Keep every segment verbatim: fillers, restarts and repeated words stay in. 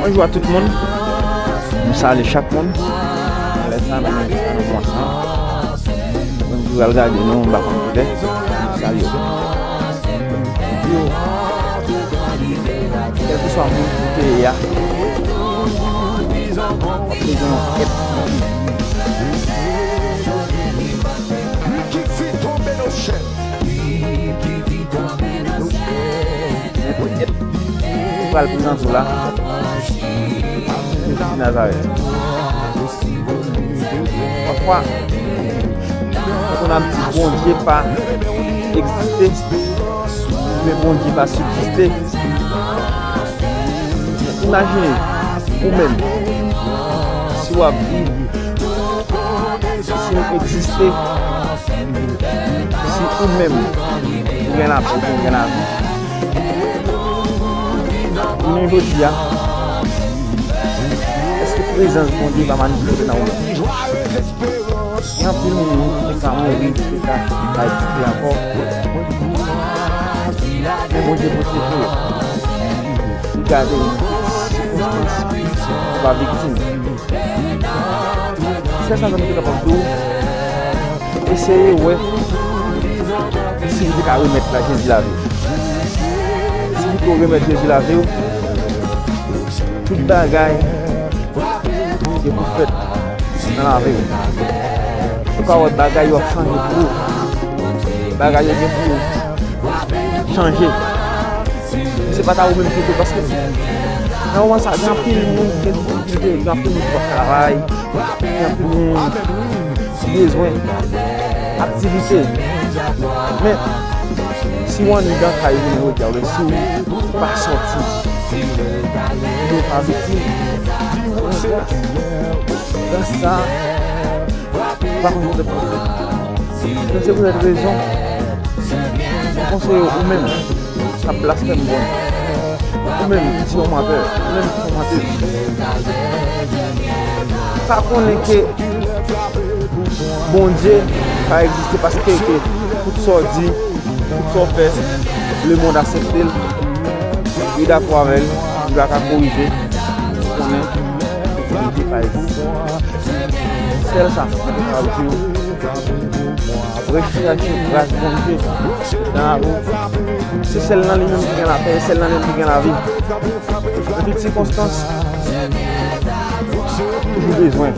Bonjou a tout moun. Nou salye chak moun. Lè sa, nou menm sa nan mwa sa. Moun ki pral gade nou, m pa konn kilè. Nou salye w. Yo, kèlkeswa moun ou te ye a, w ap bezwen yon èd. Nenpòt èd ki pral prezante w la, Jezi Nazarèt. Pafwa, nou konn ap di Bondye pa egziste, oubyen Bondye pa sibziste. Imajine ou menm, si w ap viv, si m egziste, si ou menm ou gen lavi, ou gen lavi, jounen jodi a, èske prezans Bondye pa manifeste nan ou menm? Gen anpil moun ki te ka mouri, ki te ka pa egziste ankò. Men Bondye pwoteje yo. Li gade yo nan tout sikonstans, ou pa viktim. Sèl sa zanmi te kapab di w, eseye wè si w te ka remèt la Jezi lavi w. Si w te remèt Jezi lavi w, tout bagay ki gen pou fèt nan lavi w. Ou ka wè bagay yo ap chanje pou ou. Bagay yo gen pou chanje. Men se pa ta ou menm ki tou, paske nan moman sa, gen anpil moun ki gen difikilte, gen anpil moun ki p ap travay, gen anpil moun ki bezwen aktivite. Men, si w annik nan kay jounen jodi a, oubyen si w pa sòti, si w pa viktim, se yon gras. Gras sa a, pa konn poutèt rezon. Men se poutèt rezon, mwen konseye w, ou menm k ap blasfèm Bondye, ou menm ki se yon mantè, ou menm ki se yon mantèz, pa konnen ke Bondye pa egziste, paske ke tout sa w di, tout sa w fè, lemonn aksepte l, li dakò avè l, li pa ka korije, konnen Bondye pa egziste. Sèl sa mwen te kapab di w, rechèche gras Bondye nan lavi w. Se sèl nan li menm ki gen lapè, se sèl nan li menm ki gen lavi. Nan tout sikonstans, toujou bezwen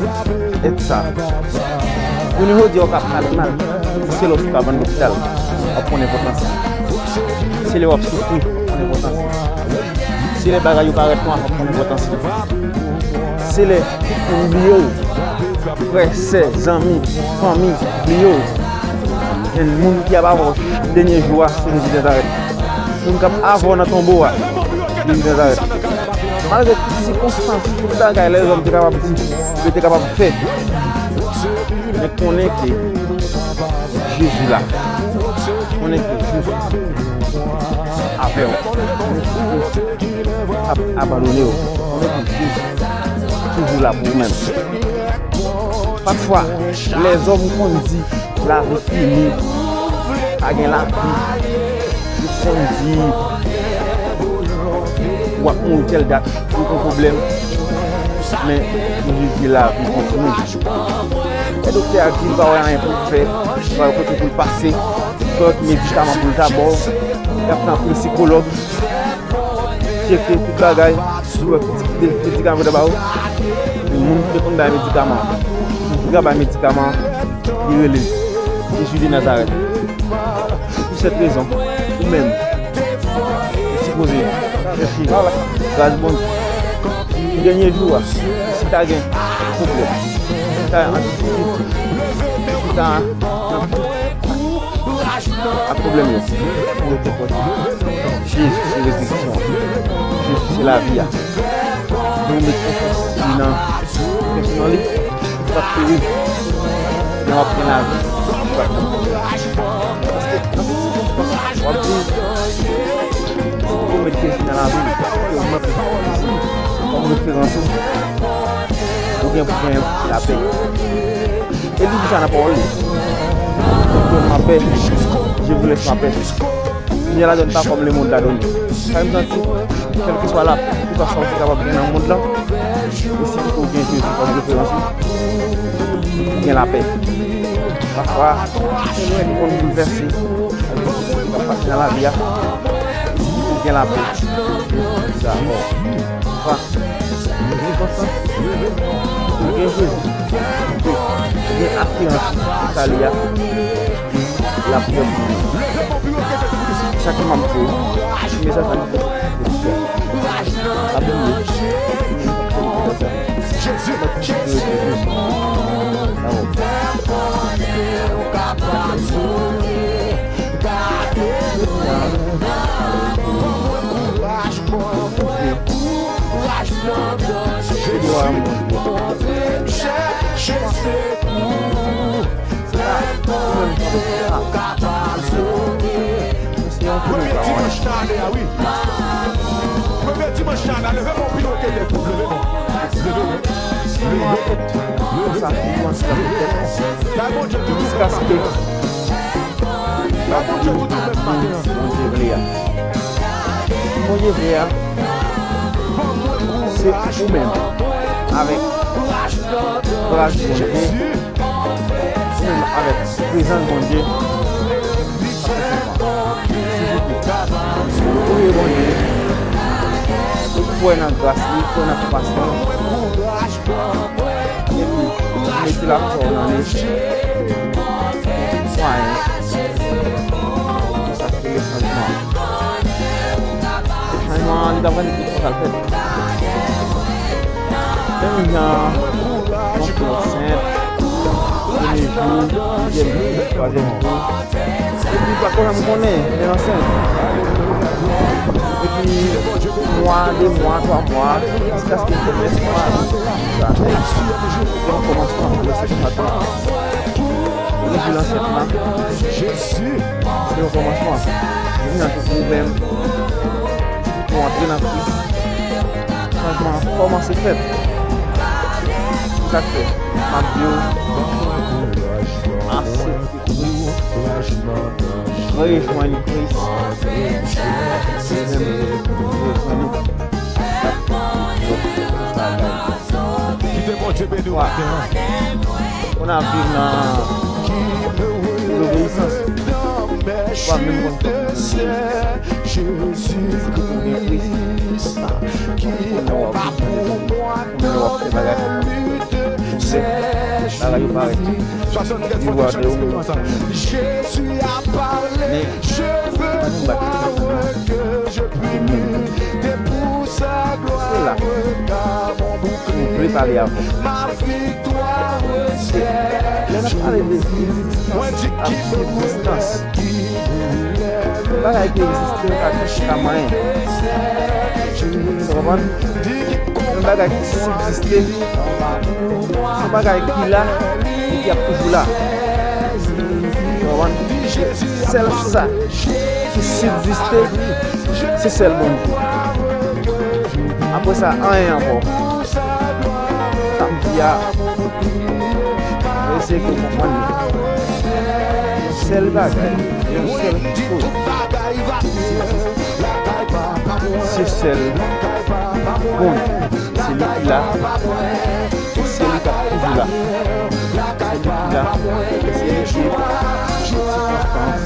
èd sa. Jounen jodi a, w ka malad, se lè w sot avè l lopital, w ap konn enpòtans li. Se lè w ap soufri, w ap konn enpòtans li. Se lè bagay yo parèt nwa, w ap konn enpòtans li. Se lè tout moun bliye w, frè, sè, zanmi, fanmi, bliye w. Gen moun ki ap avè w dènye jou a, se Jezi Nazarèt. Moun k ap avè w nan tonbo a, Jezi Nazarèt. Malgre tout sikonstans, tout bagay lèzòm te kapab di, yo te kapab fè, men konnen ke Jezi la. Konnen ke Jezi avè w. Konnen ke Jezi p ap abandone w. Konnen ke Jezi toujou la pou ou menm. Pafwa, lèzòm konn di lavi fini, pa gen lavi. Yo konn di w ap mouri tèl dat, ou gen pwoblèm. Men, Jezi di lavi kontinye. Lè doktè a di li pa wè anyen pou l fè, li pa wè kote pou l pase, li pa wè ki medikaman pou l ta ba w, li ap pran anpil sikològ, tcheke tout bagay, pou wè ki tip de medikaman pou l ta ba w. Men moun ki te konn bay medikaman, moun ki ka bay medikaman, li rele Jezi de Nazarèt. Pou sèt rezon, ou menm, ou sipoze chèche gras Bondye. Pou dènye jou a, si ta gen pwoblèm, si ta an difikilte, si ta nan tout ak pwoblèm yo, ou rete fòs. Jezi se rezirèksyon an. Jezi se lavi a. Lè w met konfyans li nan, konfyans nan li, ou p ap peri. Men w ap gen lavi. Paske nan tout sikonstans w ap viv, si w met Jezi nan lavi w, ke w mèt Jezi kòm referans ou, ou gen pou gen lapè. E li di sa nan pawòl li. Donne-moi la paix, je vous laisse ma paix. Kounye a la donn pa kòm lemonn la donn. Sa m santi, kèlkeswa la, kèlkeswa sa ou te kapab gen nan mond lan, e si ou gen Jezi kòm referans ou, ou gen lapè. Pafwa, ou konn boulvèse, ak tout sa k ap pase nan lavi a, e si ou gen lapè, sa bon. Pafwa, ou gen Jezi, ou gen asirans sa li a. L ap fè pou nou. Chak jou m ap di w, mesaj sa li fè. Pa bliye. Jezi, Jezi, Jezi. Kouraj, pran kouraj nan danje, Bondye m chèche sekou. Premye dimanch nan ane a, wi. Premye dimanch nan ane a, leve men w pi wo ke tèt ou, leve men w. Leve men w. Leve men w. Bay Bondye tout ou menm maten an. Bay Bondye tout ou menm maten an. Bondye vle a. Bondye vle a. Se ou menm. Avèk gras Bondye. Ou menm avèk prezans Bondye. Priye Bondye. Ou kwè nan gras li, kwè nan konpasyon. Epi, mete lafwa w nan li. Mwayen. Sa ki rele chanjman. Chanjman an, li ta pral vin konsa l fèt. Menm jan, yon flè senp, premye jou, dezyèm jou, twazyèm jou. Epi, pa konn janm konnen, lè l ansent. Epi, mwa, de mwa, twa mwa, jiskaske l fè nèf mwa, sa, se yon kòmansman, se yon kòmansman. Epi, lansèt la, se yon kòmansman. Vin nan tout nou menm. Pou antre nan Kris, chanjman an kòmanse fèt. Se sa k fè, m ap di w, aksepte Kris, rejwenn Kris, li menm rejwenn ou. Kite Bondye beni w maten an. Ou n ap viv nan dezobeyisans. Ou pa menm konn kòman pou gen Kris. Konnen w ap viv nan dezobeyisans. Konnen w ap fè bagay. Konnen bagay yo parèt. Li wè de ou. Men, ann bat. Se la. Nou vle pale avè w. Lè n ap pale de egzistans ak egzistans, yon bagay ki egziste, yo ka touche, ka manyen. Ou konprann? Yon bagay ki sibziste, yon bagay ki la e ki ap toujou la. Ou konprann? Sèl sa ki sibziste, se sèl Bondye. Apre sa, anyen ankò. Sa m di a, eseye ke w konprann li. Yon sèl bagay, yon sèl kote. Se sèl Bondye. Se li ki la. Se li k ap toujou la. Se li ki la. Se li ki sikonstans.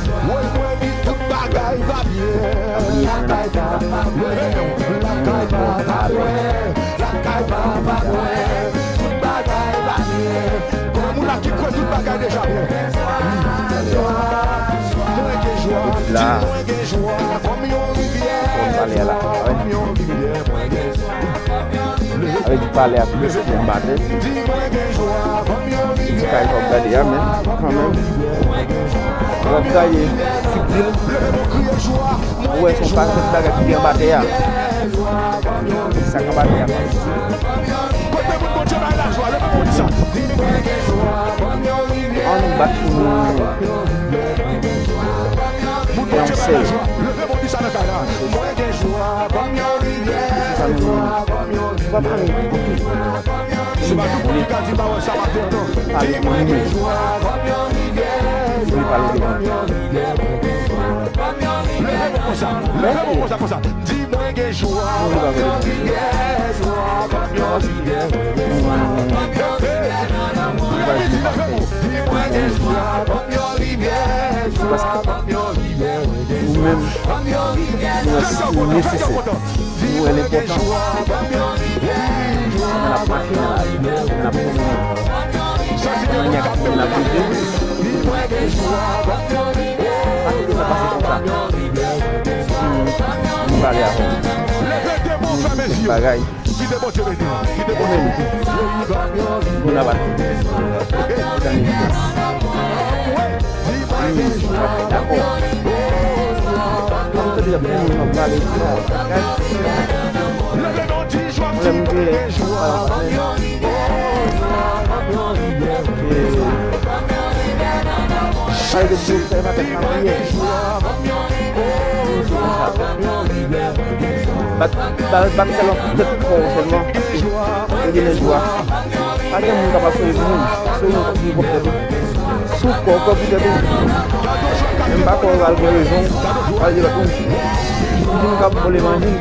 Lakay papa mwen, lakay papa mwen, tout bagay va byen. Kòm moun la ki kwè tout bagay deja byen. Mwen gen jwa, di mwen gen jwa, kòm yon rivyè, kòm yon rivyè, mwen gen jwa. Avè di pale a plis byen batè. Di mwen gen jwa, kòm yon rivyè. Ti kay fò gade a, men kanmenm. Lè w ap gaye sibdil, ou wè se yon pakèt bagay ki gen anba tè a. Sa k anba tè a pa. Ann bat pou nou fè yon sèl. Sa nou, nou pa pale de nou. Pale de nou. Vle pale de nou. Sa, leve men w konsa, konsa. Di mwen gen jwa, ban m yon rivyè, jwa, ban m yon rivyè. Leve men w, di mwen gen jwa, ban m yon rivyè, jwa, ban m yon rivyè. Nou menm, nou wè li nesesè. Nou wè l enpòtan. Pandan n ap mache nan lari, pandan n ap pwomennen, pandan n ap viv, pa kite sa pase konsa. Hmm, m pale avè w. Tout bagay. Ou menm, bon, n ap atann. Dakò. Mwen tande y ap di moun nan pale di la. Lè m te pale ansanm, e, pale de dlo fè m avèk lapriyè. Bat, bat, bat sèlman pou tèt kò w sèlman, paske ou gen lè jwa. Pa gen moun k ap sove pou moun. Se ou menm k ap sove pwòp tèt ou. Si w kwè, w kwè pou tèt ou. Menm pa kwè w al gen rezon, w al di lòt moun. Ou di moun k ap vòlè manjin,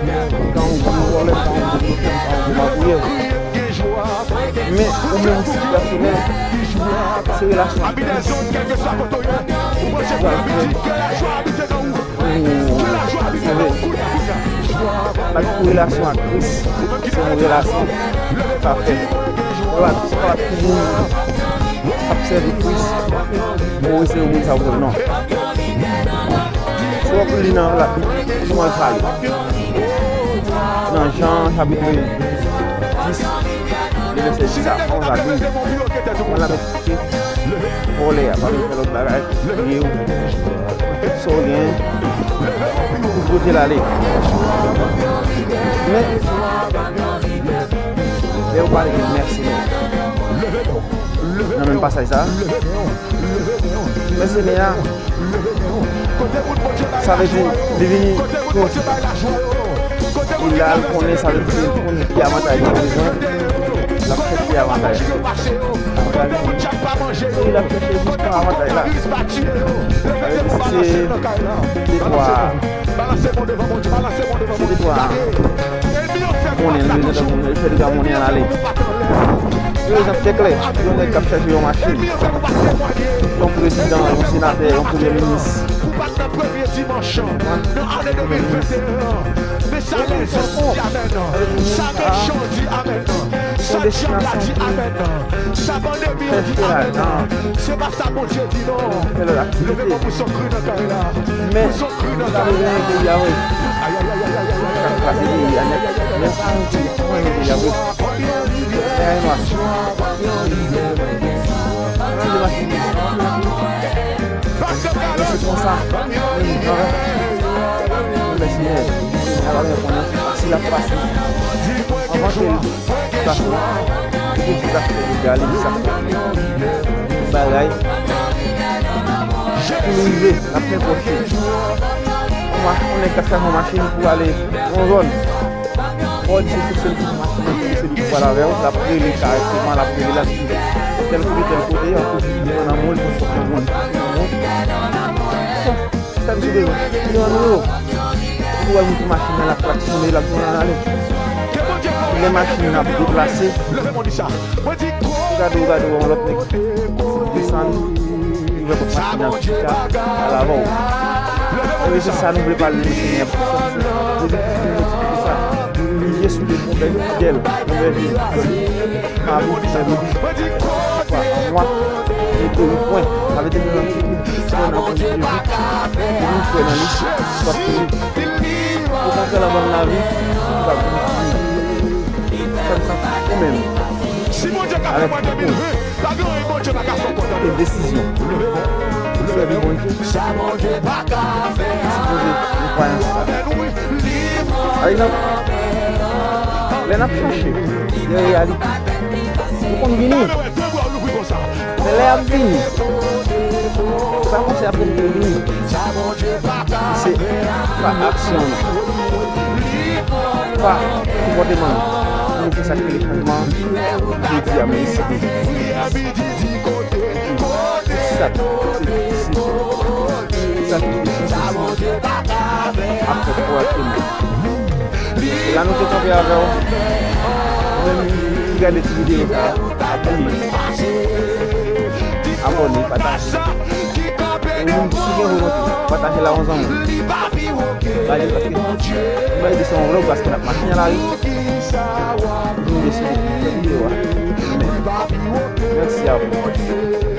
ka yon gwo vòlè, ka yon gwo blofè, ka yon gwo magouyè. Men, ou menm, ou si pèsonèl, se relasyon ak Kris. Ou pral fè. Ou sove. Paske relasyon ak Kris, se yon relasyon pafè. Se pa, se pa tout moun k ap sèvi Kris, ou se yon moun sa ou non. Si w ap li nan Labib, kòman l pale? Nan Jan, chapit dis, vèsè dis a onz a douz, kòman Labib Vòlè a pa vin fè lòt bagay, touye w. Tout sa w gen, tout kote l ale. Men, lè yo pale de mèsenè nan menm pasaj sa a, mèsenè a, sa vle di, li vini pou li la, l konnen sa vle di, li konn ki avantaj li bezwen, l ap chèche avantaj li. Avantaj li. Se li l ap chèche jis pou avantaj la. Sa vle di, se de twa, se de twa monnen l bezwen, tankou l fè de twa monnen l ale. Yon egzanp trè klè, yon nèg k ap chèche yon machin, yon prezidan, yon senatè, yon premye minis. Ou pa t nan premye dimanch nan ane de mil venteyen an. Men sa Mechan di amèn. Sa Mechan di amèn. Sa dyab la di amèn. Sa pandemi an di amèn. Se pa sa Bondye di non. Leve men pou son kri nan kay la. Pou son kri nan kay la. Ayayayayay. Ayayayayay. Ayayayayay. Ayayayayay. Ayayayayay. Se konsa, menm jan, mèsenè a, li pa konnen si l ap pase. Anvan ke l pase, li te jis ap fè dega, li jis ap fè bagay. Pou l rive, l ap fè pòche. Yon mach-, yon nèg k ap chache yon machin pou ale yon zòn. Fò di se tou sèl ki pou mache, se li ki pral avè w, l ap rele kareman, l ap rele, l ap di tèl kote, tèl kote, anplis li pran nan men w, li pran sòt nan men w. Bon, sa m di bezwen, li annou yo. Ou wè moun ki machin nan, l ap klaksonnen, l ap di w nan ale. Lè machin nan ap deplase, ou gade, ou gade, ou wè yon lòt nèg ki desann. Li wè kot machin nan chita, al avè w. Ebyen, se sa nou vle pale de mèsenè a. Jezi Kris vin eksplike sa. Li ye sou de bon bèl fidèl, bon bèl fidèl. Mabou, Sèvili, twa, nwa, mete yon pwen. Sa vle di nou nan tout pwen nan pwen Jezi. Depi nou kwè nan li, nou ap fini. Ou konn fè l anba lavi, ou ap vini fini. Fè l santi ou menm. Avèk tout moun. E desizyon. Sèvi Bondye. Sipoze gen kwayans sa. Pa egzanp, lè n ap chache de reyalite, nou konn vini. Men lè y ap vini, se pa konsa y ap vini. Se pa aksyon nou, pa konpòteman nou, nou fè sa k rele chanjman. Jodi a, men isit, sa k, sa k, sa k, ap fè pou ak imaj. Se la nou te kanpe avè w. Ou menm ki gade ti videyo sa, pa bliye abòne, pataje. E ou menm ki gen volonte, pataje la yon zanmi. Pataje paske nou bay de se yon vlog paske n ap mache nan lari. Nou deside fè videyo a. Mèsi a vous.